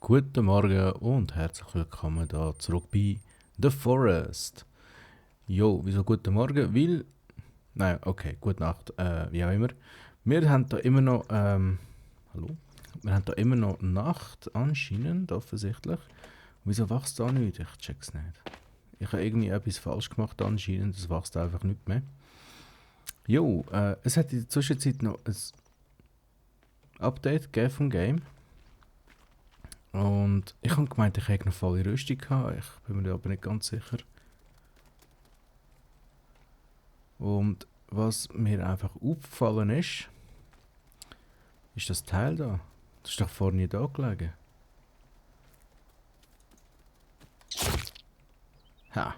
Guten Morgen und herzlich willkommen da zurück bei The Forest. Jo, wieso guten Morgen? Weil, nein, okay, gute Nacht, wie auch immer. Wir haben da immer noch, hallo? Wir haben da immer noch Nacht anscheinend, offensichtlich. Wieso wächst da nicht? Ich check's nicht. Ich habe irgendwie etwas falsch gemacht anscheinend, es wächst einfach nicht mehr. Jo, es hat in der Zwischenzeit noch ein Update gegeben vom Game. Und ich habe gemeint, ich hätte noch volle Rüstung gehabt. Ich bin mir aber nicht ganz sicher. Und was mir einfach aufgefallen ist, ist das Teil da. Das ist doch vorne da gelegen. Ha!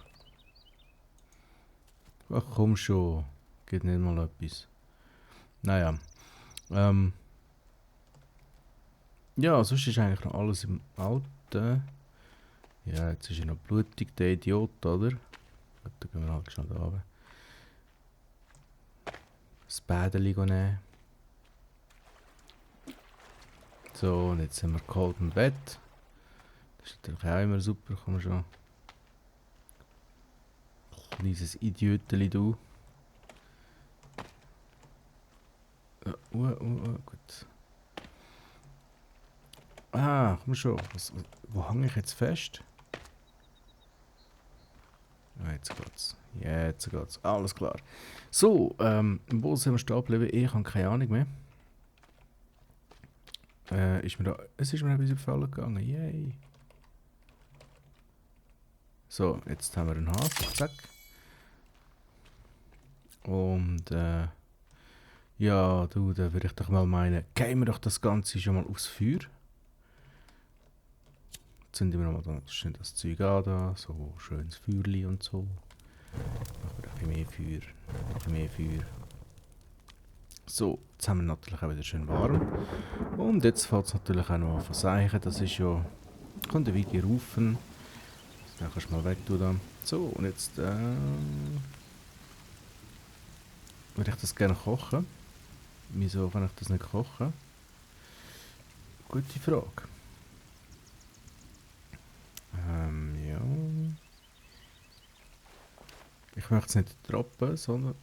Ach komm schon. Geht nicht mal etwas. Naja. Ja, sonst ist eigentlich noch alles im Alten. Ja, jetzt ist er noch blutig, der Idiot, oder? Gut, dann gehen wir halt schnell da runter. Das Bädeli nehmen. So, und jetzt haben wir geholt im Bett. Das ist natürlich auch immer super, komm schon. Dieses Idioteli, du. Gut. Ah, komm schon. Wo hänge ich jetzt fest? Ah, jetzt geht's. Jetzt geht's. Alles klar. So, wo sind wir stehen geblieben? Ich habe keine Ahnung mehr. Es ist mir ein bisschen gefallen gegangen. Yay. So, jetzt haben wir einen Hase. Zack. Und, ja, du, da würde ich doch mal meinen, gehen wir doch das Ganze schon mal aufs Feuer. Zünden wir nochmal das Zeug an da, so schönes Feuerli und so. Machen wir ein bisschen mehr Feuer, ein bisschen mehr Feuer. So, jetzt haben wir natürlich auch wieder schön warm. Und jetzt fällt es natürlich auch noch an von Seichen, das ist ja, kommt ein Video rufen. Den kannst du mal weg tun dann. So, und jetzt, würde ich das gerne kochen. Wieso kann ich das nicht kochen? Gute Frage. Ja. Ich möchte es nicht droppen, sondern...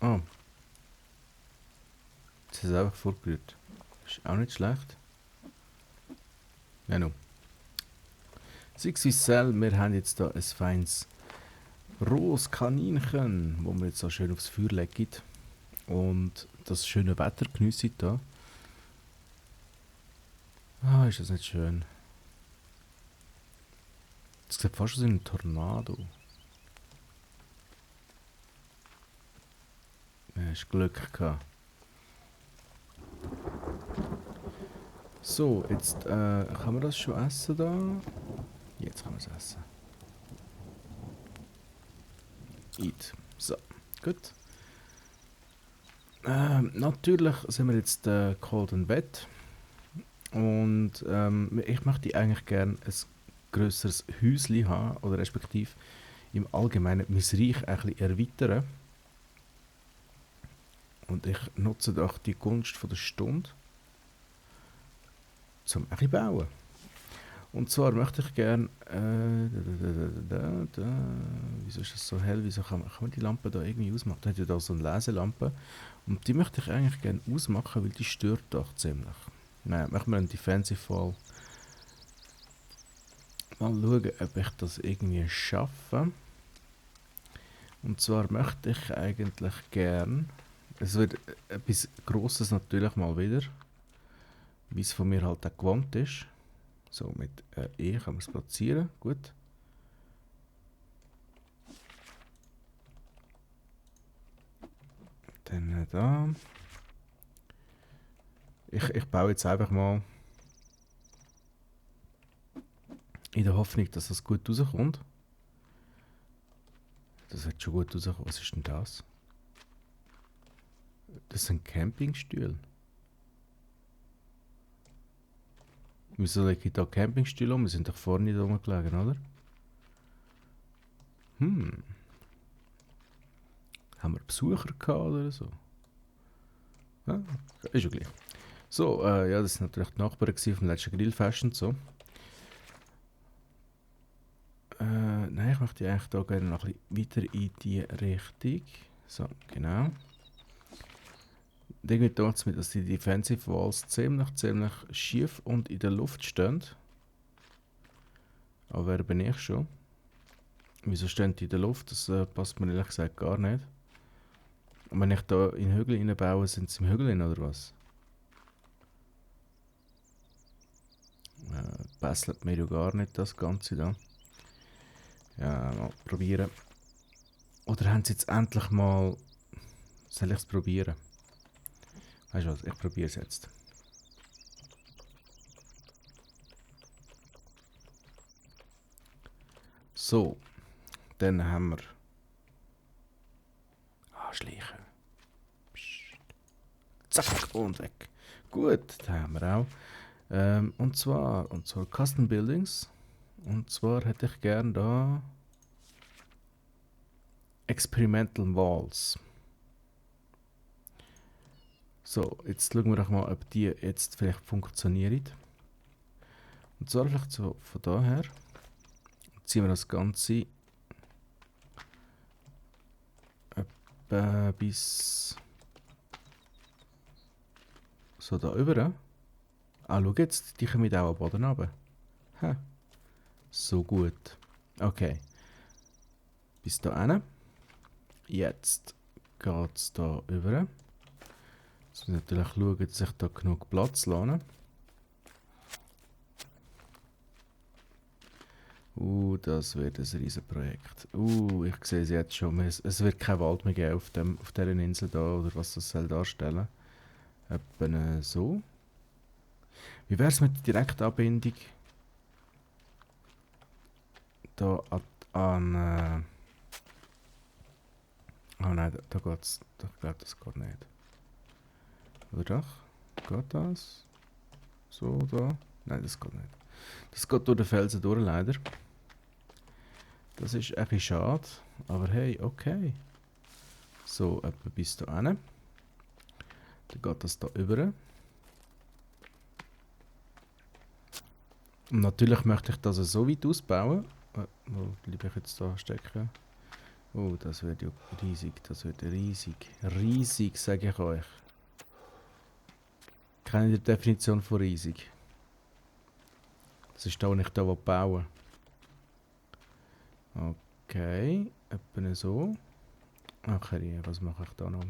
Ah. Jetzt ist es einfach vorgerührt. Ist auch nicht schlecht. Ja, nun. Six wie Cell, wir haben jetzt da ein feines rohes Kaninchen, wo wir jetzt so schön aufs Feuer legen. Und das schöne Wetter geniessen da. Ah, ist das nicht schön. Das sieht fast aus wie ein Tornado. Du hast Glück gehabt. So, jetzt kann man das schon essen da? Jetzt kann man es essen. Eat. So, gut. Natürlich sind wir jetzt cold in Bett. Und ich möchte eigentlich gerne ein grösseres Häuschen haben, oder respektive im Allgemeinen mein Reich ein bisschen erweitern. Und ich nutze doch die Gunst von der Stunde, um ein bisschen bauen. Und zwar möchte ich gerne... wieso ist das so hell? Wieso kann man die Lampe da irgendwie ausmachen? Da hat ja da so eine Leselampe. Und die möchte ich eigentlich gerne ausmachen, weil die stört doch ziemlich. Nein, machen wir einen Defensive Fall. Mal schauen, ob ich das irgendwie schaffe. Und zwar möchte ich eigentlich gern... Es wird etwas Grosses natürlich mal wieder. Wie es von mir halt auch gewohnt ist. So, mit E kann man es platzieren. Gut. Dann da. Ich baue jetzt einfach mal in der Hoffnung, dass das gut rauskommt. Das wird schon gut rauskommen. Was ist denn das? Das sind Campingstühle. Wieso lege ich da Campingstühle um? Wir sind doch vorne nicht rumgelegen, oder? Haben wir Besucher gehabt oder so? Ja, ist ja gleich. So, ja, das waren natürlich die Nachbarn vom letzten Grillfest und so. möchte eigentlich hier gerne noch ein bisschen weiter in die Richtung. So, genau. Irgendwie tut es mir, dass die Defensive Walls ziemlich schief und in der Luft stehen. Aber wer bin ich schon? Wieso stehen die in der Luft? Das passt mir ehrlich gesagt gar nicht. Und wenn ich da in den Hügel reinbaue, sind sie im Hügel rein, oder was? Passt mir ja gar nicht, das Ganze da. Ja, mal probieren. Oder haben sie jetzt endlich mal... Soll ich es probieren? Weißt du was, ich probiere es jetzt. So, dann haben wir... Schleichen. Psst. Zack, und weg. Gut, da haben wir auch. Und zwar Custom Buildings. Und zwar hätte ich gern da... Experimental Walls. So, jetzt schauen wir doch mal, ob die jetzt vielleicht funktionieren. Und zwar vielleicht so von daher. Ziehen wir das Ganze etwa bis so da über. Ah, schau jetzt, die kommen auch am Boden runter. Ha, so gut. Okay. Bis da hin. Jetzt geht es da über. Jetzt muss ich natürlich schauen, dass ich da genug Platz lasse. Das wird ein riesen Projekt. Ich sehe es jetzt schon. Es wird kein Wald mehr geben auf dieser Insel da, oder was das soll darstellen. Etwa so. Wie wäre es mit der Direktanbindung da an oh nein, da geht's. Ich glaube, das geht nicht. Oder doch? Geht das? So, da? Nein, das geht nicht. Das geht durch den Felsen durch, leider. Das ist ein bisschen schade. Aber hey, okay. So, etwa bis da hin. Dann geht das da über. Und natürlich möchte ich das so weit ausbauen. Wo bleibe ich jetzt da stecken? Das wird ja riesig. Das wird riesig. Riesig, sage ich euch. Kennt ihr die Definition von riesig? Das ist da, wo ich da bauen will. Okay, etwa so. Okay, was mache ich da noch?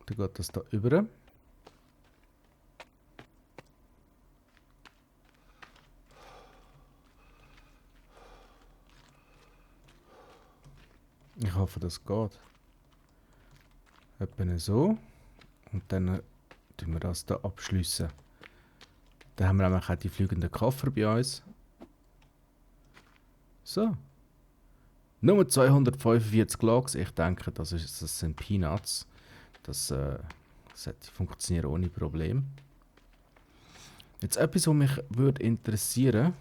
Dann geht das da über. Ich hoffe, das geht. Etwa so. Und dann tun wir das da abschliessen. Dann haben wir nämlich auch die fliegenden Koffer bei uns. So. Nur 245 Logs. Ich denke, das sind Peanuts. Das funktioniert ohne Problem. Jetzt etwas, was mich würde interessieren,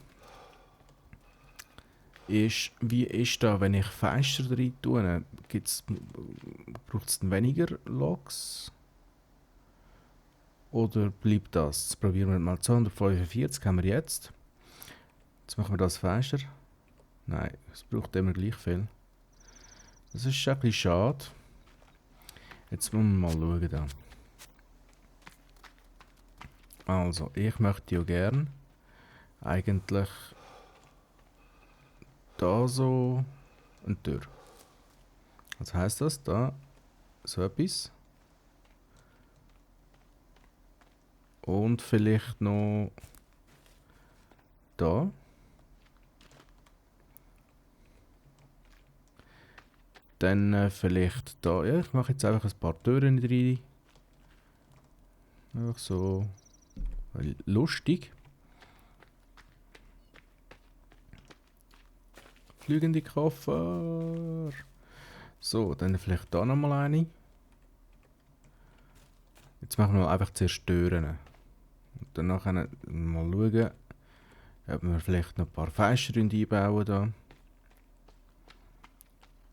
ist, wie ist da, wenn ich Fenster rein tue, braucht es dann weniger Logs? Oder bleibt das? Jetzt probieren wir mal. 245 haben wir jetzt. Jetzt machen wir das Fenster. Nein, es braucht immer gleich viel. Das ist ein bisschen schade. Jetzt müssen wir mal schauen. Da. Also, ich möchte ja gern eigentlich da so eine Tür. Was heisst das? Da so etwas. Und vielleicht noch da. Dann vielleicht da. Ja, ich mache jetzt einfach ein paar Türen rein. Einfach so lustig. Fliegende Koffer. So, dann vielleicht da nochmal eine. Jetzt machen wir einfach zuerst Türen. Und dann nachher mal schauen, ob wir vielleicht noch ein paar Fenster einbauen da.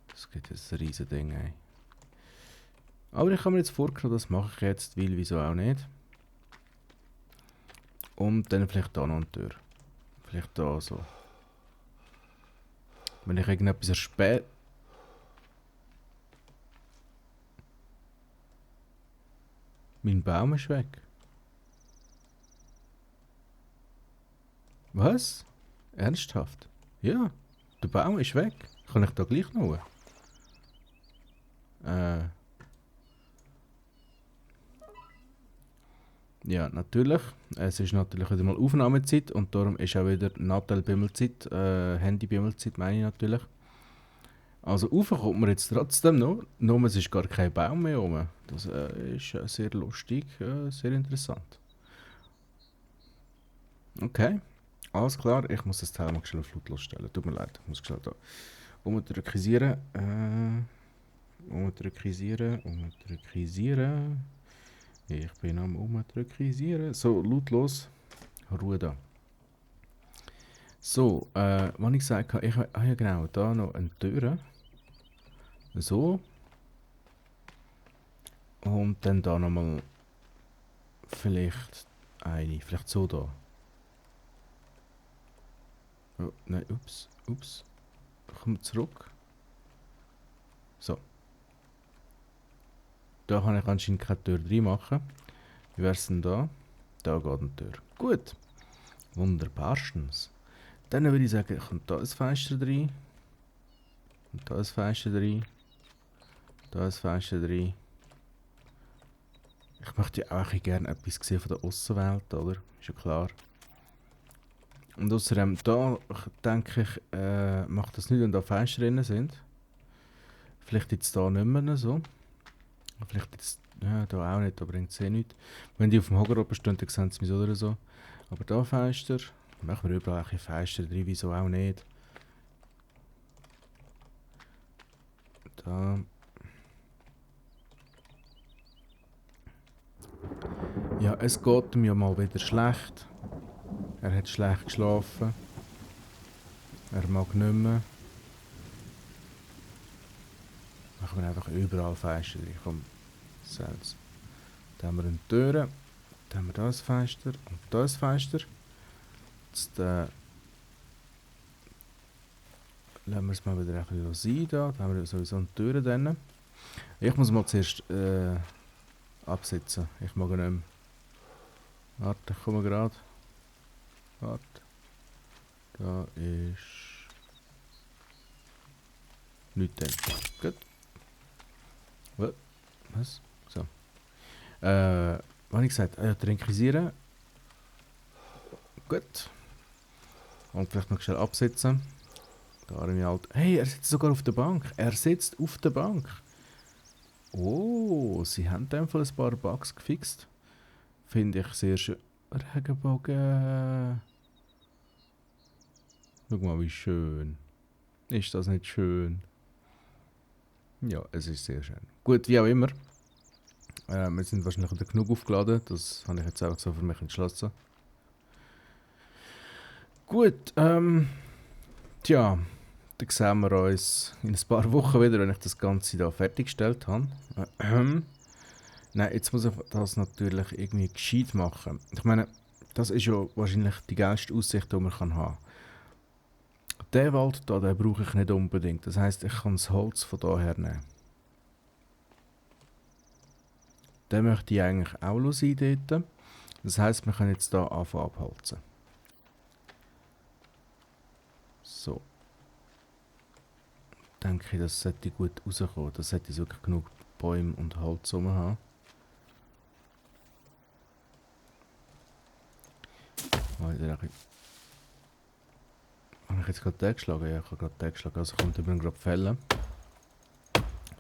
Das gibt ein riesen Ding, ey. Aber ich habe mir jetzt vorgenommen, das mache ich jetzt, weil wieso auch nicht. Und dann vielleicht da noch eine Tür. Vielleicht da so. Wenn ich irgendetwas erspäht... Mein Baum ist weg. Was? Ernsthaft? Ja, der Baum ist weg. Kann ich da gleich noch? Ja, natürlich. Es ist natürlich wieder mal Aufnahmezeit und darum ist auch wieder Nattel-Bimmelzeit, Handy-Bimmelzeit meine ich natürlich. Also rauf kommt man jetzt trotzdem noch, nur es ist gar kein Baum mehr rum. Das ist sehr lustig, sehr interessant. Okay, alles klar, ich muss das Teil mal schnell auf lautlos stellen. Tut mir leid, ich muss schnell da umdrückisieren. Umdrückisieren. Ich bin am Umdrückisieren. So, lautlos. Ruhe da. So, was ich gesagt habe, ja genau, da noch eine Tür. So. Und dann da nochmal vielleicht eine, vielleicht so da. Oh, nein, ups. Komm zurück. So. Da kann ich anscheinend keine Tür drin machen. Wie wär's denn da? Da geht eine Tür. Gut. Wunderbarstens. Dann würde ich sagen, kommt da ein Fenster drin. Und da ein Fenster drin. Da ein Fenster drin. Ich möchte ja auch gerne etwas sehen von der Aussenwelt, oder? Ist ja klar. Und außerdem, da denke ich, macht das nicht, wenn da Fenster drin sind. Vielleicht jetzt da nicht mehr so. Vielleicht jetzt, ja, da auch nicht, da bringt es eh nichts. Wenn die auf dem Hocker oben stehen, dann sehen sie mich so oder so. Aber da Fenster, machen wir überall ein Fenster drin, wieso auch nicht. Da. Ja, es geht ihm ja mal wieder schlecht. Er hat schlecht geschlafen. Er mag nicht mehr. Machen wir einfach überall Fenster drin. Komm, selbst. Da haben wir eine Tür. Da haben wir das Fenster und das Fenster. Jetzt lassen wir es mal wieder ein bisschen sein. Da haben wir sowieso eine Tür drin. Ich muss mal zuerst absetzen. Ich mag nicht mehr. Warte, ich komme gerade. Warte. Da ist... nichts drin. Gut. Was? So. Was habe ich gesagt? Trinkisieren. Gut. Und vielleicht noch schnell absetzen. Der arme Alte. Hey, er sitzt sogar auf der Bank. Er sitzt auf der Bank. Oh, sie haben in dem Fall ein paar Bugs gefixt. Finde ich sehr schön. Regenbogen. Schau mal, wie schön. Ist das nicht schön? Ja, es ist sehr schön. Gut, wie auch immer. Wir sind wahrscheinlich wieder genug aufgeladen. Das habe ich jetzt auch so für mich entschlossen. Gut, tja, dann sehen wir uns in ein paar Wochen wieder, wenn ich das Ganze hier fertiggestellt habe. Nein, jetzt muss ich das natürlich irgendwie gescheit machen. Ich meine, das ist ja wahrscheinlich die geilste Aussicht, die man haben kann. Den Wald hier, den brauche ich nicht unbedingt. Das heisst, ich kann das Holz von daher nehmen. Den möchte ich eigentlich auch sein dort. Das heisst, wir können jetzt hier anfangen abholzen. So. Denke ich, das sollte gut rauskommen. Das sollte wirklich genug Bäume und Holz rum haben. Habe ich jetzt gerade den geschlagen? Ja, ich habe gerade den geschlagen. Also kommt über gerade fällen.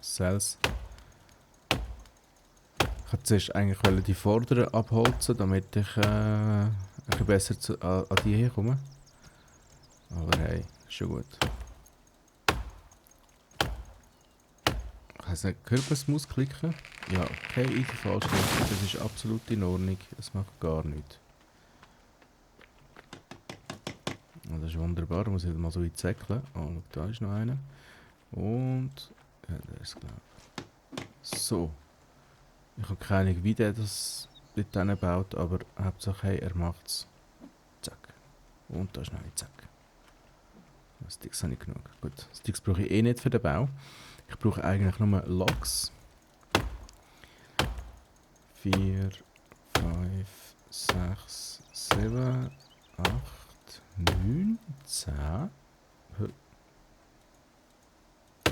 Cells. Ich wollte zuerst eigentlich die vorderen abholzen, damit ich ein bisschen besser an die hier komme. Aber hey, ist schon gut. Ich weiß nicht, hört man das Mausklicken? Ja, okay, easy falsch. Das ist absolut in Ordnung. Es macht gar nichts. Oh, das ist wunderbar, da muss ich mal so weit säckeln. Oh, da ist noch einer. Und... ja, der ist klar. So. Ich habe keine Ahnung, wie der das dort baut, aber Hauptsache, hey, er macht's. Zack. Und da ist noch ein Zack. Sticks habe ich genug. Gut, Sticks brauche ich eh nicht für den Bau. Ich brauche eigentlich nur Logs. 4, 5, 6, 7, 8, 9, 10,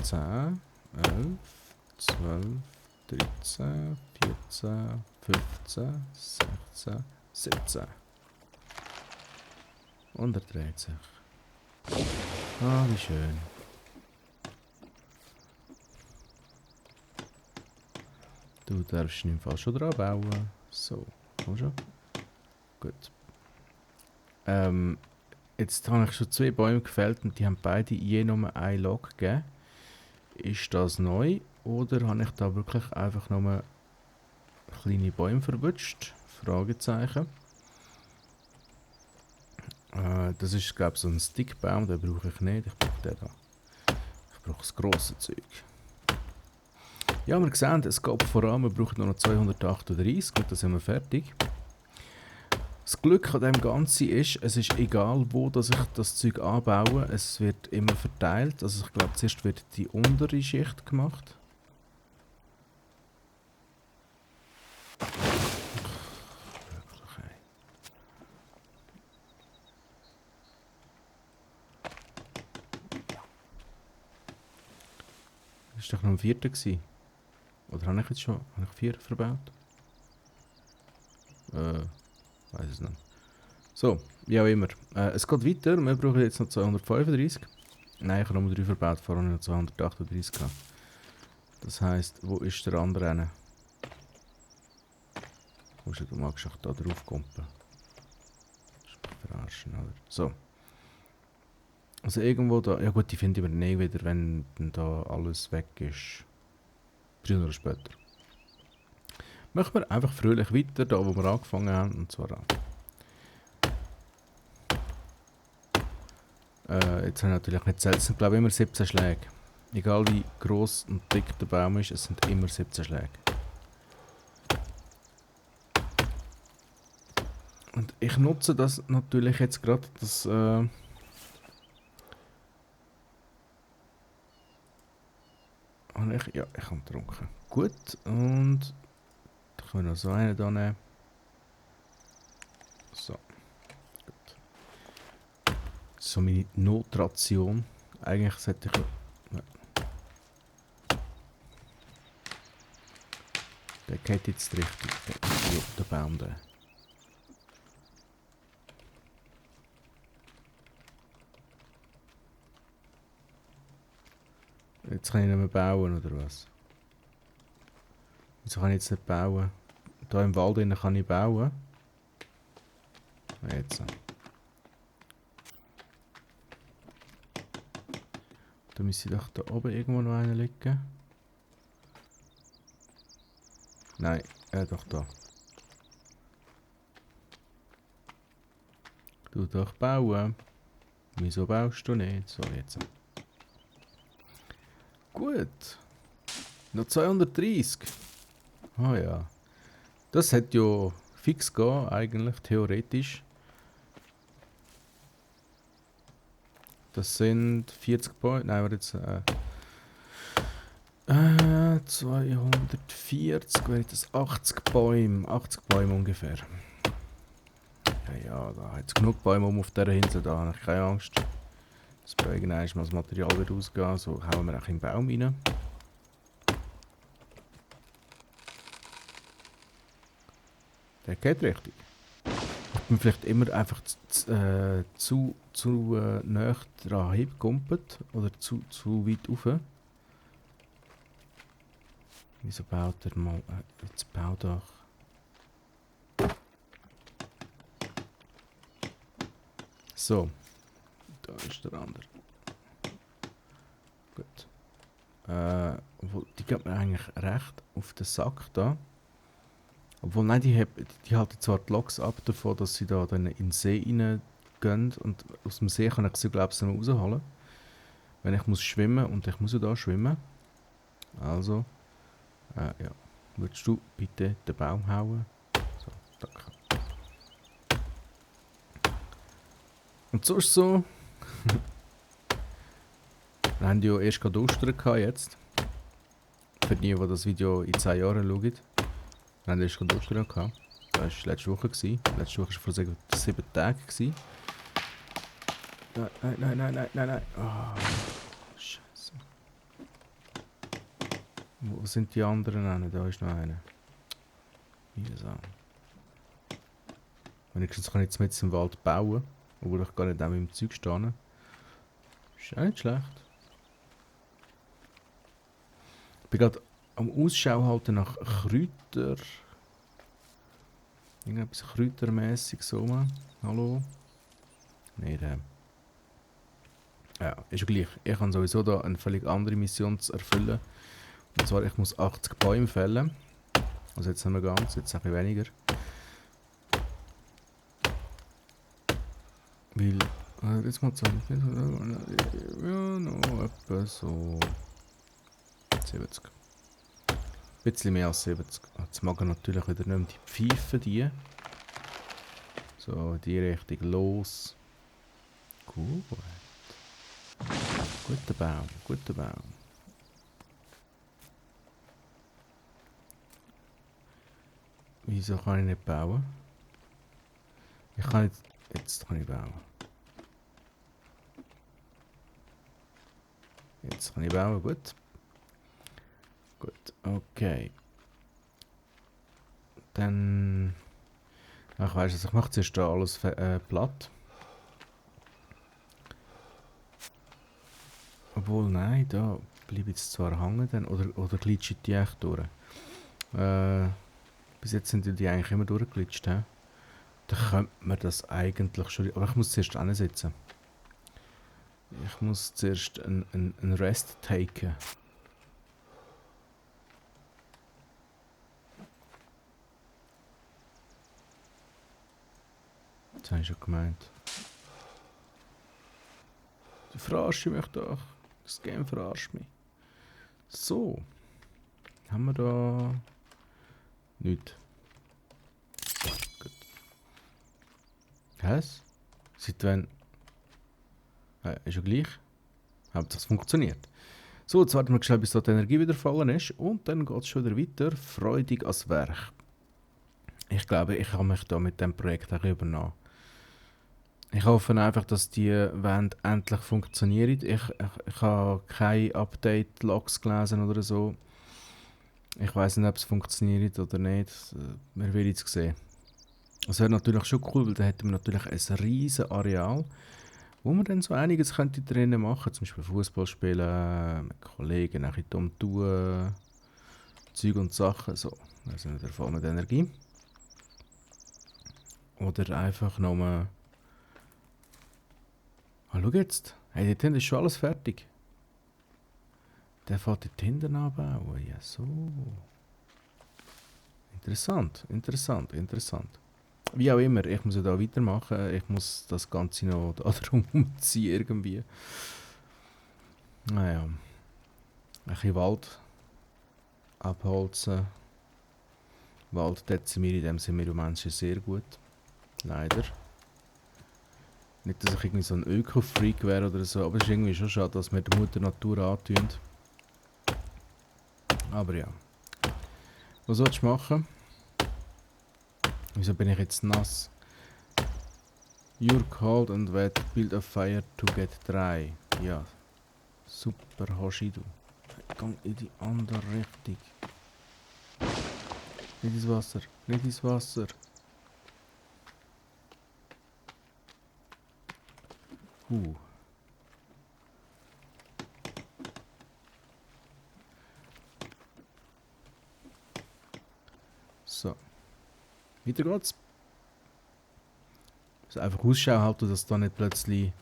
10, 11, 12, 13, 14, 15, 16, 17. Und er dreht sich. Ah, wie schön. Du darfst im Fall schon dran bauen. So, komm schon. Gut. Jetzt habe ich schon 2 Bäume gefällt und die haben beide je nur ein Log gegeben. Ist das neu oder habe ich da wirklich einfach nur kleine Bäume verwünscht? Fragezeichen. Das ist glaube ich so ein Stickbaum, den brauche ich nicht. Ich brauche den da. Ich brauche das grosse Zeug. Ja, wir sehen, es geht voran, wir brauchen noch 238, gut, dann sind wir fertig. Das Glück an dem Ganzen ist, es ist egal, wo dass ich das Zeug anbaue, es wird immer verteilt. Also ich glaube, zuerst wird die untere Schicht gemacht. Das war doch noch ein 4. gewesen. Oder habe ich jetzt schon 4 verbaut? Weiß es nicht. So, wie auch immer. Es geht weiter. Wir brauchen jetzt noch 235. Nein, ich habe nur 3 verbaut, vorher noch 238 gehabt. Das heisst, wo ist der andere hin? Du magst auch da drauf kumpen. Das ist mich verarschen, oder? So. Also irgendwo da. Ja gut, die finden wir nicht wieder, wenn dann da alles weg ist. Früher oder später. Machen wir einfach fröhlich weiter, da wo wir angefangen haben, und zwar an. Jetzt habe ich natürlich nicht selten, glaube ich, immer 17 Schläge. Egal wie gross und dick der Baum ist, es sind immer 17 Schläge. Und ich nutze das natürlich jetzt gerade, dass ja, ich habe getrunken. Gut, und da können wir noch so einen da nehmen. So. Gut. So meine Notration. Eigentlich sollte ich... Ja. Der geht jetzt richtig. Der Baum da. Jetzt kann ich nicht mehr bauen, oder was? Wieso kann ich jetzt nicht bauen? Da im Wald innen kann ich bauen. Jetzt. Da müsste doch da oben irgendwo noch einer liegen. Nein, doch da. Du doch bauen. Wieso baust du nicht? So, jetzt. Gut. Noch 230. Ah ja. Das hätte ja fix gehen, eigentlich, theoretisch. Das sind 40 Bäume. Nein, aber jetzt. 240 wäre das 80 Bäume. 80 Bäume ungefähr. Ja, da hat es genug Bäume auf dieser Insel, da habe ich keine Angst. Das bei irgendwann mal das Material wird ausgehen, so hauen wir auch in den Baum rein. Der geht richtig. Ich bin vielleicht immer einfach zu nah dran hingekumpelt oder zu weit rauf. Wieso baut er mal das Baudach? So, da ist der andere. Gut. Die geht mir eigentlich recht auf den Sack da. Obwohl, nein, die halten zwar die Loks ab davon, dass sie da dann in den See reingehen. Und aus dem See kann ich sie, glaube ich, noch rausholen. Wenn ich muss schwimmen, und ich muss ja da schwimmen. Also, ja. Würdest du bitte den Baum hauen? So, danke. Und so ist so. Wir haben ja erst gerade Ostern gehabt jetzt. Für die, die das Video in 10 Jahren schauen. Wir haben erst gerade Ostern gehabt. Das war letzte Woche. Letzte Woche war vor 7 Tagen. Nein. Oh, Scheiße. Wo sind die anderen? Da ist noch einer. Mühsam. Wenigstens kann ich jetzt mit im Wald bauen, obwohl ich gar nicht auch im Zeug stehe. Ist auch nicht schlecht. Ich bin gerade am Ausschau halten nach Kräuter. Irgendetwas Kräutermäßig so. Hallo? Nein, ja, ist ja gleich. Ich habe sowieso da eine völlig andere Mission zu erfüllen. Und zwar, ich muss 80 Bäume fällen. Also jetzt nicht mehr ganz, jetzt ein bisschen weniger. Weil, jetzt mal 20, ja, noch etwa so 70. Ein bisschen mehr als 70. Jetzt mag er natürlich wieder nicht mehr die Pfeifen, die. So, die Richtung los. Gut. Guter Baum. Wieso kann ich nicht bauen? Ich kann nicht... Jetzt kann ich bauen. Jetzt kann ich bauen, gut. Gut, okay. Dann... Ach, weißt du, ich mache zuerst da alles platt. Obwohl, nein, da bleibe ich jetzt zwar hängen dann, oder glitsche ich die echt durch. Bis jetzt sind die eigentlich immer durchgeglitscht, he? Dann könnte man das eigentlich schon... Aber ich muss zuerst hinsetzen. Ich muss zuerst einen Rest taken. Das habe ich schon gemeint. Du verarschst mich doch. Das Game verarscht mich. So. Haben wir da... Nichts. Gut. Was? Seit wann? Ist ja gleich. Hauptsache es funktioniert. So, jetzt warten wir schnell, bis da die Energie wieder gefallen ist. Und dann geht es schon wieder weiter. Freudig ans Werk. Ich glaube, ich habe mich da mit dem Projekt auch übernommen. Ich hoffe einfach, dass die Wand endlich funktioniert. Ich habe keine Update-Logs gelesen oder so. Ich weiß nicht, ob es funktioniert oder nicht. Wir werden es sehen. Es wäre natürlich schon cool, weil dann hätten wir natürlich ein riesiges Areal, wo man dann so einiges könnte drinnen machen. Zum Beispiel Fußball spielen, mit Kollegen, ein bisschen dumm tun, Zeug und Sachen. So, da sind wir wieder voll mit Energie. Oder einfach nochmal... Ah, schau jetzt. Hey, dort hinten ist schon alles fertig. Der fährt dort hinten anbauen. Ja, so. Interessant. Wie auch immer, ich muss ja da weitermachen. Ich muss das Ganze noch da drum umziehen irgendwie. Naja. Ein bisschen Wald abholzen. Wald dezimieren, in dem sind wir Menschen sehr gut. Leider. Nicht, dass ich irgendwie so ein Öko-Freak wäre oder so, aber es ist irgendwie schon schade, dass wir die Mutter Natur antun. Aber ja. Was sollst du machen? Wieso bin ich jetzt nass? You're cold and wet, build a fire to get dry. Ja. Super, Hoshi, du. Gang in die andere Richtung. Nicht ins Wasser, nicht ins Wasser. So. Weiter geht's. Also einfach Ausschau halten, dass da nicht plötzlich...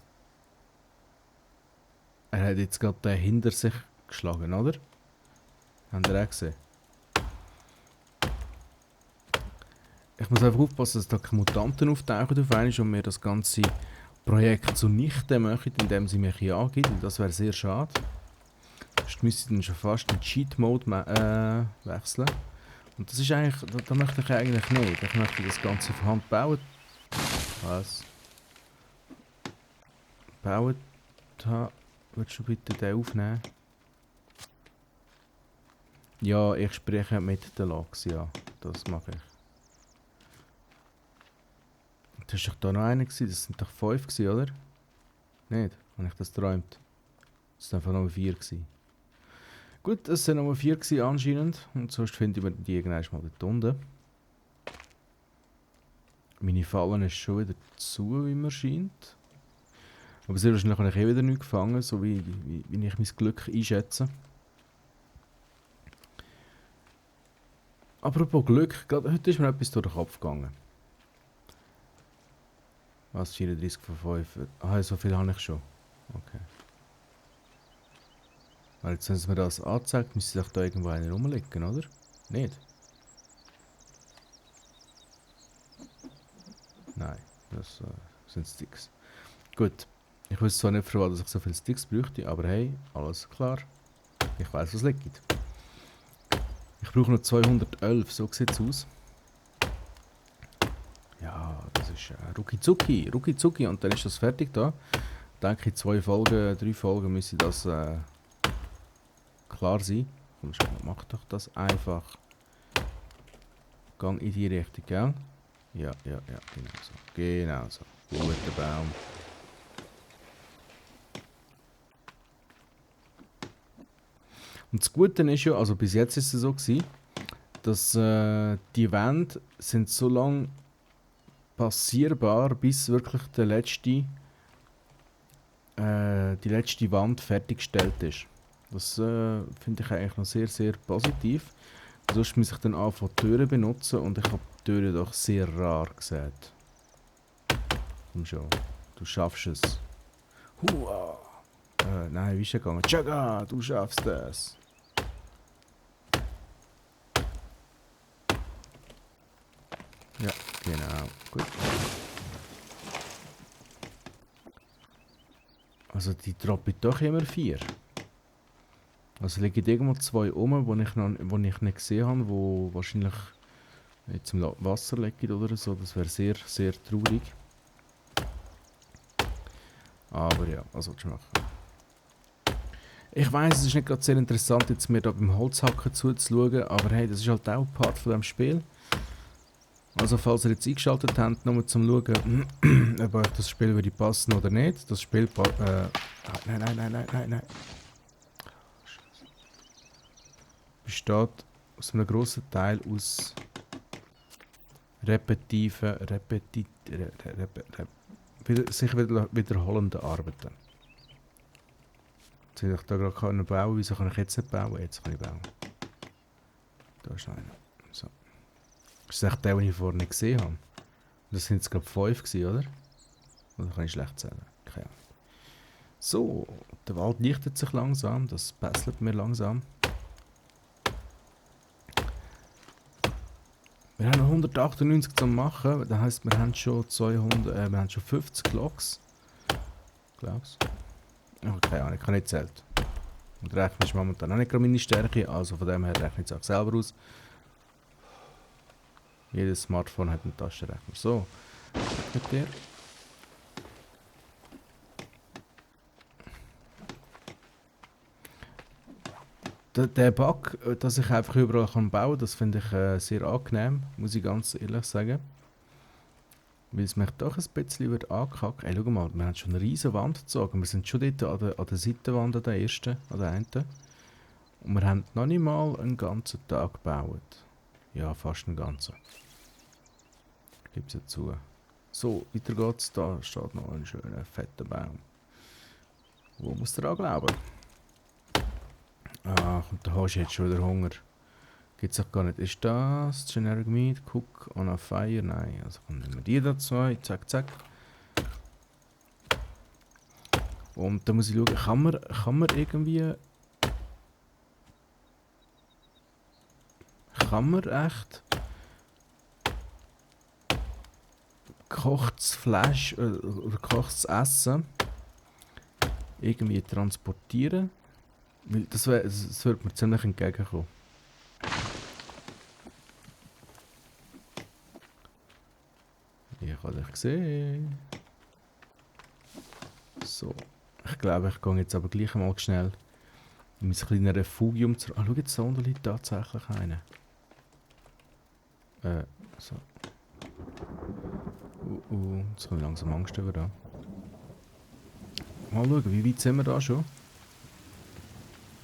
Er hat jetzt gerade den hinter sich geschlagen, oder? Habt ihr auch gesehen? Ich muss einfach aufpassen, dass da keine Mutanten auftauchen auf einmal und mir das ganze Projekt zunichte machen, indem sie mich hier angibt. Und das wäre sehr schade. Sonst müsste ich dann schon fast in Cheat-Mode wechseln. Und das ist eigentlich, da möchte ich eigentlich nicht. Ich möchte das Ganze von Hand bauen. Was? Bauen Würdest du bitte den aufnehmen? Ja, ich spreche mit den Logs, ja. Das mache ich. Das war doch da noch einer gewesen. Das sind doch 5 gewesen, oder? Nicht? Habe ich das geträumt? Das waren einfach nur 4 gewesen. Gut, es sind nur 4 gewesen anscheinend. Und sonst finden wir die irgendwann mal dort unten. Meine Fallen ist schon wieder zu, wie mir scheint. Aber sehr wahrscheinlich habe ich wieder nichts gefangen, so wie ich mein Glück einschätze. Apropos Glück, gerade heute ist mir etwas durch den Kopf gegangen. Was, 34 von 5? Ah, so viel habe ich schon. Okay. Weil jetzt, wenn es mir das anzeigt, müsste doch da irgendwo einer rumliegen, oder? Nicht? Nein, das sind Sticks. Gut. Ich weiß zwar nicht, für was ich so viele Sticks bräuchte, aber hey, alles klar. Ich weiß, was liegt. Ich brauche noch 211, so sieht es aus. Ja, das ist Rucki Zucki und dann ist das fertig da. Ich denke, in 2 Folgen, 3 Folgen müsste das klar sein. Komm schon, mach doch das einfach. Gang in die Richtung, gell? Ja, genau so. Genau so. Guter Baum. Und das Gute ist ja, also bis jetzt ist es so gewesen, dass die Wände sind so lange passierbar, bis wirklich die letzte Wand fertiggestellt ist. Das finde ich eigentlich noch sehr, sehr positiv. Sonst muss ich dann anfangen Türen benutzen und ich habe die Türen doch sehr rar gesehen. Komm schon, du schaffst es. Hua! Nein, wie ist er gegangen? Chaga, du schaffst es. Ja, genau. Gut. Also die droppen doch immer 4. Also liegen irgendwo 2 rum, wo ich nicht gesehen habe, wo wahrscheinlich jetzt im Wasser liegen oder so. Das wäre sehr, sehr traurig. Aber ja, was willst du machen? Ich weiss, es ist nicht gerade sehr interessant, jetzt mir da beim Holzhacken zuzuschauen, aber hey, das ist halt auch Part von dem Spiel. Also falls ihr jetzt eingeschaltet habt, nur zum Schauen, ob euch das Spiel würde passen oder nicht. Das Spiel nein. Besteht aus einem grossen Teil aus sich wiederholenden Arbeiten. Jetzt hätte ich da gerade bauen. Wieso kann ich jetzt nicht bauen? Jetzt kann ich bauen. Da ist noch einer. So. Das ist echt der, den ich vorhin nicht gesehen habe. Das sind jetzt gerade 5 gewesen, oder? Oder kann ich schlecht zählen? Keine Ahnung. So, der Wald lichtet sich langsam. Das besselt mir langsam. Wir haben noch 198 zu machen. Das heisst, wir haben schon 50 Logs. Glaubst du? Oh, keine Ahnung, ich habe nicht gezählt. Und Rechnen ist momentan auch nicht gerade meine Stärke, also von dem her rechne ich es auch selber aus. Jedes Smartphone hat einen Taschenrechner. So, mit dir. Der Bug, dass ich einfach überall bauen kann, das finde ich sehr angenehm, muss ich ganz ehrlich sagen. Weil es mich doch ein bisschen wird angekackt. Ey, schau mal, wir haben schon eine riesige Wand gezogen. Wir sind schon dort an der Seitenwand, an der ersten, an der einen. Und wir haben noch nicht mal einen ganzen Tag gebaut. Ja, fast einen ganzen. Ich gebe es ja zu. So, weiter geht's. Da steht noch ein schöner, fetter Baum. Wo muss der anglauben? Ach, und da hast du jetzt schon wieder Hunger. Gibt's auch gar nicht. Ist das Generic Meat? Cook on a Fire? Nein. Also nehmen wir die da 2. Zack, zack. Und da muss ich schauen, kann man irgendwie... Kann man echt... gekochtes Fleisch oder gekochtes Essen irgendwie transportieren? Weil das würde mir ziemlich entgegenkommen. Ich habe dich gesehen. So. Ich glaube, ich gehe jetzt aber gleich mal schnell in mein kleines Refugium zu... Ah, schau jetzt, da liegt tatsächlich einer. So. Jetzt kommt langsam Angst über da. Mal schauen, wie weit sind wir da schon?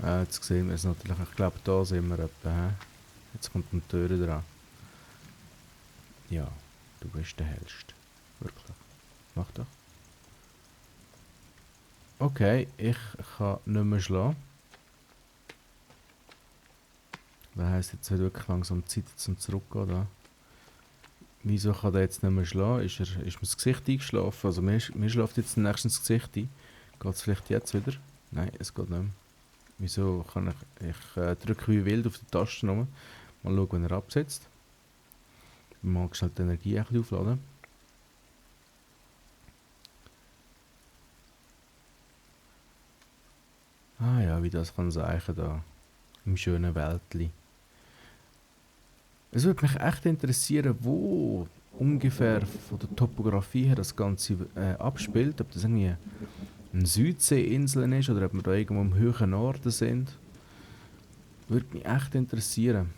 Jetzt sehen wir es natürlich. Ich glaube, da sind wir etwa. Jetzt kommt eine Tür dran. Ja, du bist der Hellste. Wirklich. Mach doch. Okay, ich kann nicht mehr schlagen. Das heisst, jetzt wird wirklich langsam Zeit zum Zurückgehen. Da. Wieso kann der jetzt nicht mehr schlagen? Ist mir das Gesicht eingeschlafen? Also mir schläft jetzt nächstens das Gesicht ein. Geht es vielleicht jetzt wieder? Nein, es geht nicht mehr. Wieso kann ich... Ich drücke wie wild auf die Tasten rum. Mal schauen, wenn er absetzt. Mal schnell die Energie ein bisschen aufladen. Ah ja, wie das kann sein da. Im schönen Wäldli. Es würde mich echt interessieren, wo ungefähr von der Topografie her das Ganze abspielt. Ob das irgendwie eine Südseeinsel ist oder ob wir da irgendwo im höheren Norden sind. Würde mich echt interessieren.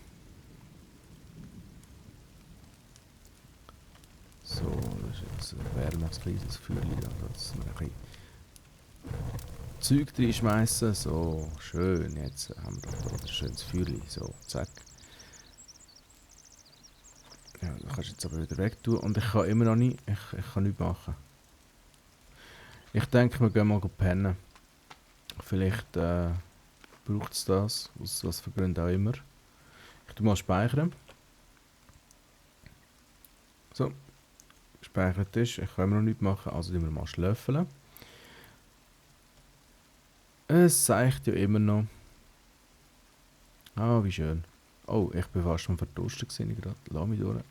So, das ist jetzt ein kleines Feuerchen, dass wir ein bisschen Zeug reinschmeißen. So, schön. Jetzt haben wir doch da ein schönes Feuerchen. So, zack. Ja, das kannst du jetzt aber wieder weg tun. Und ich kann immer noch nicht, ich kann nichts machen. Ich denke, wir gehen mal pennen. Vielleicht braucht es das, aus was für Gründen auch immer. Ich tue mal speichern. So, gespeichert ist. Ich kann immer noch nichts machen, also tun wir mal schlöffeln. Es zeigt ja immer noch. Ah, wie schön. Oh, ich bin fast schon verdurstet gewesen gerade. Lass mich durch.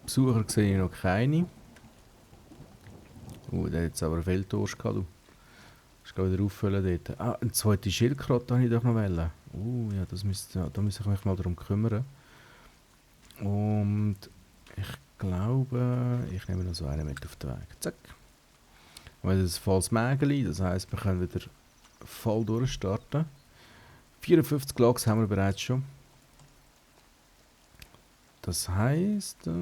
Besucher sehe ich noch keine. Der hat jetzt aber viel Durst gehabt, du. Ich gehe wieder auffüllen dort. Ah, eine zweite Schildkröte wollte ich doch noch wählen. Ja, da müsste ich mich mal darum kümmern. Und ich glaube, ich nehme noch so einen mit auf den Weg. Zack. Und das ist ein volles Mägeli, das heisst, wir können wieder voll durchstarten. 54 Logs haben wir bereits schon. Das heisst, ich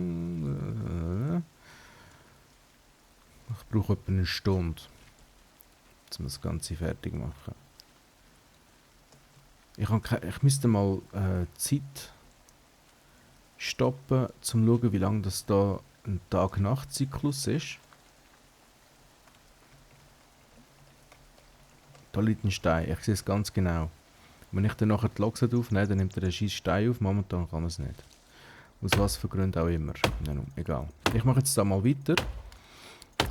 brauche etwa eine Stunde, um das Ganze fertig zu machen. Ich müsste mal Zeit stoppen, um zu schauen, wie lange das da ein Tag-Nacht-Zyklus ist. Da liegt ein Stein, ich sehe es ganz genau. Wenn ich dann nachher die Logs aufnehme, dann nimmt er einen scheiß Stein auf, momentan kann er es nicht. Aus was für Gründen auch immer. Ja, egal. Ich mache jetzt da mal weiter.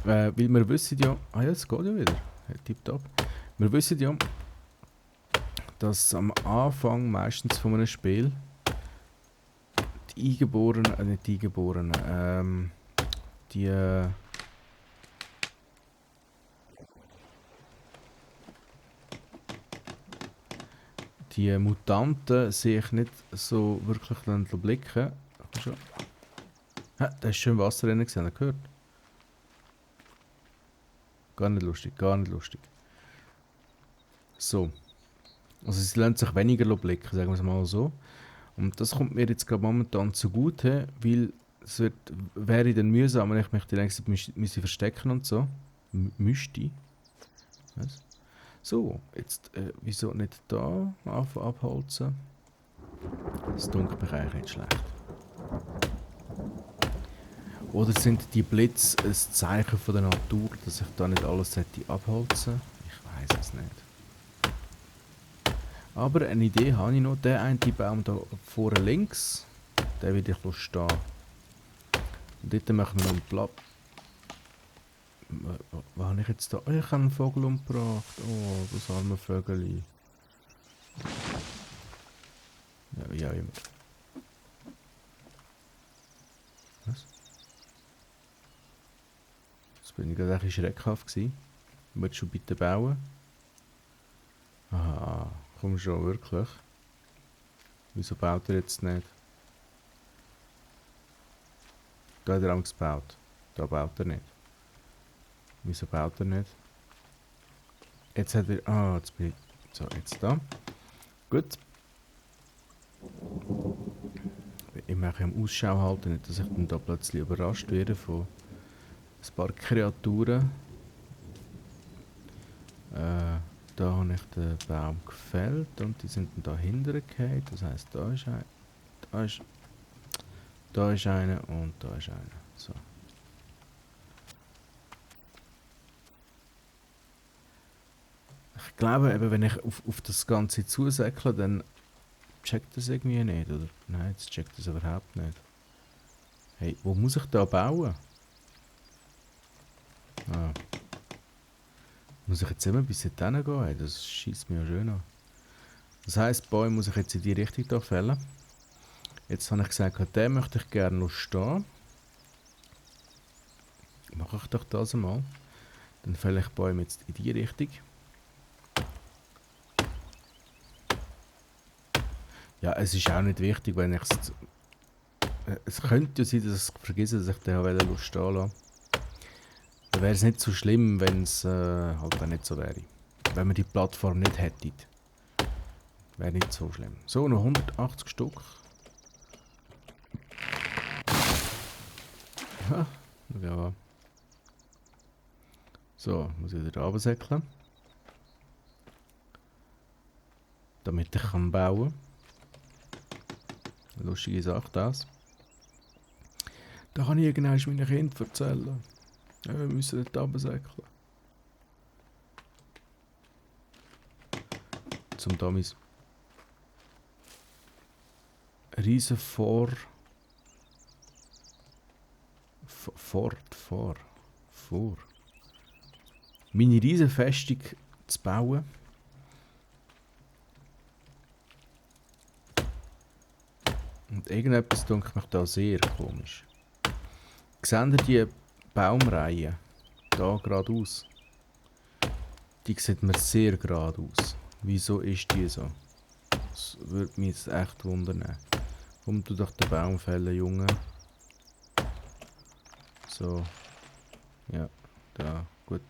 Weil wir wissen ja... Ah ja, es geht ja wieder. Tipptopp. Wir wissen ja, dass am Anfang meistens von einem Spiel die Eingeborenen... nicht die Eingeborenen... die Mutanten sich nicht so wirklich blicken. Da ist schön Wasser drin, habt ihr gehört? Gar nicht lustig, gar nicht lustig. So. Also sie lassen sich weniger blicken, sagen wir es mal so. Und das kommt mir jetzt gerade momentan zugute, weil es wäre dann mühsam, wenn ich mich die längste müsste verstecken und so. Müsste. Was? So, jetzt wieso nicht da abholzen? Das dunkelt mich eigentlich nicht schlecht. Oder sind die Blitze ein Zeichen von der Natur, dass ich da nicht alles abholzen? Ich weiß es nicht. Aber eine Idee habe ich noch. Der eine Baum da vorne links, der will ich stehen. Und dort machen wir noch einen Platz. Was habe ich jetzt da? Oh, ich habe einen Vogel umgebracht. Oh, das arme Vögeli. Ja, wie auch immer. Was? Jetzt bin ich gerade ein bisschen schreckhaft gewesen. Willst du bitte bauen? Aha, komm schon, wirklich. Wieso baut er jetzt nicht? Da hat er Angst gebaut. Da baut er nicht. Wieso baut er nicht? Jetzt hat er... Ah, jetzt bin ich... So, jetzt da. Gut. Immer am Ausschau halten, nicht, dass ich dann da plötzlich überrascht werde von ein paar Kreaturen. Da habe ich den Baum gefällt und die sind dann da hinten gefallen. Das heisst, da ist ein... Da ist einer und da ist einer. So. Ich glaube, eben, wenn ich auf das Ganze zusäckle, dann checkt das irgendwie nicht, oder? Nein, jetzt checkt das überhaupt nicht. Hey, wo muss ich da bauen? Ah. Muss ich jetzt immer bis dorthin gehen? Hey, das schießt mir ja schön an. Das heisst, Bäume muss ich jetzt in die Richtung hier fällen. Jetzt habe ich gesagt, den möchte ich gerne noch stehen. Mache ich doch das einmal. Dann fälle ich Bäume jetzt in die Richtung. Ja, es ist auch nicht wichtig, wenn ich es... Es könnte ja sein, dass ich vergesse, dass ich den stehen lassen. Dann wäre es nicht so schlimm, wenn es halt auch nicht so wäre. Wenn man die Plattform nicht hätte. Wäre nicht so schlimm. So, noch 180 Stück. Ja, ja. So, muss ich wieder runtersäckeln. Damit ich kann bauen. Eine lustige Sache das. Da kann ich irgendwann meinen Kindern erzählen. Ja, wir müssen nicht runtersäckeln. Zum Dummies. Riesen vor. Meine Riesenfestung zu bauen. Und irgendetwas dunkelt mich da sehr komisch. Seht ihr die Baumreihe? Da geradeaus. Die sieht mir sehr gerade aus. Wieso ist die so? Das würde mich jetzt echt wundern. Komm du doch den Baum fällen, Junge. So. Ja, da. Gut.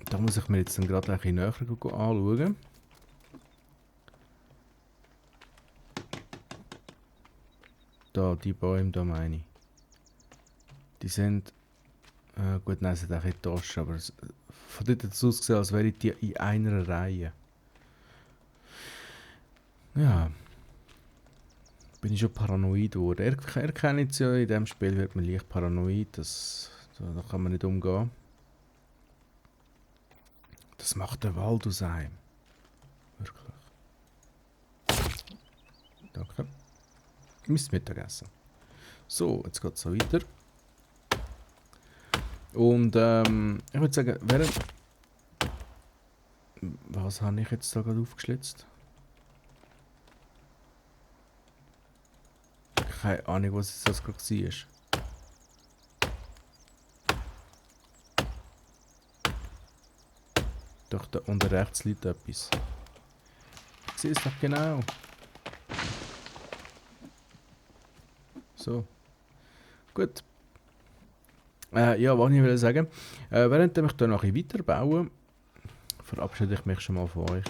Da muss ich mir jetzt dann gerade ein bisschen näher anschauen. Da, die Bäume, da meine ich. Die sind... gut, nein, es hat auch eine Tasche, aber von dort hat es ausgesehen, als wären die in einer Reihe. Ja. Bin ich schon paranoid geworden. Er kennt es ja, in diesem Spiel wird man leicht paranoid, da kann man nicht umgehen. Das macht der Wald aus einem. Wirklich. Danke. Gemisst Mittagessen. So, jetzt geht es so weiter. Und ich würde sagen, was habe ich jetzt da gerade aufgeschlitzt? Keine Ahnung, was das gerade war. Doch, da unten rechts liegt etwas. Ich sehe es doch genau. So. Gut. Ja, was ich will sagen. Während ich hier noch ein bisschen weiterbaue, verabschiede ich mich schon mal von euch.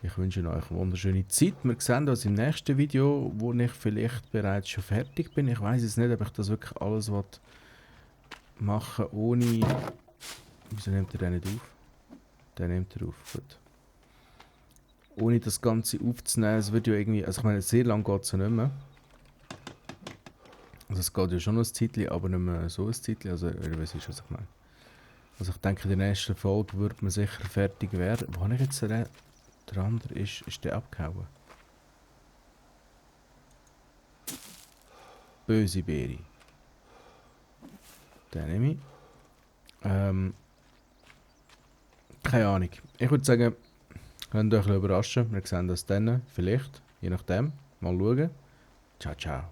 Ich wünsche euch eine wunderschöne Zeit. Wir sehen uns im nächsten Video, wo ich vielleicht bereits schon fertig bin. Ich weiß jetzt nicht, ob ich das wirklich alles machen will, ohne... Wieso nimmt er den nicht auf? Den nimmt er auf, gut. Ohne das Ganze aufzunehmen, es wird ja irgendwie... Also ich meine, sehr lange geht es ja nicht mehr. Also es geht ja schon noch ein Zeitchen, aber nicht mehr so ein Zeitchen. Also ihr wisst, was ich meine. Also ich denke, in der nächsten Folge wird man sicher fertig werden. Wo habe ich jetzt den... Der andere ist der abgehauen. Böse Beere. Den nehme ich. Keine Ahnung. Ich würde sagen, könnt euch überraschen. Wir sehen das dann vielleicht. Je nachdem. Mal schauen. Ciao, ciao.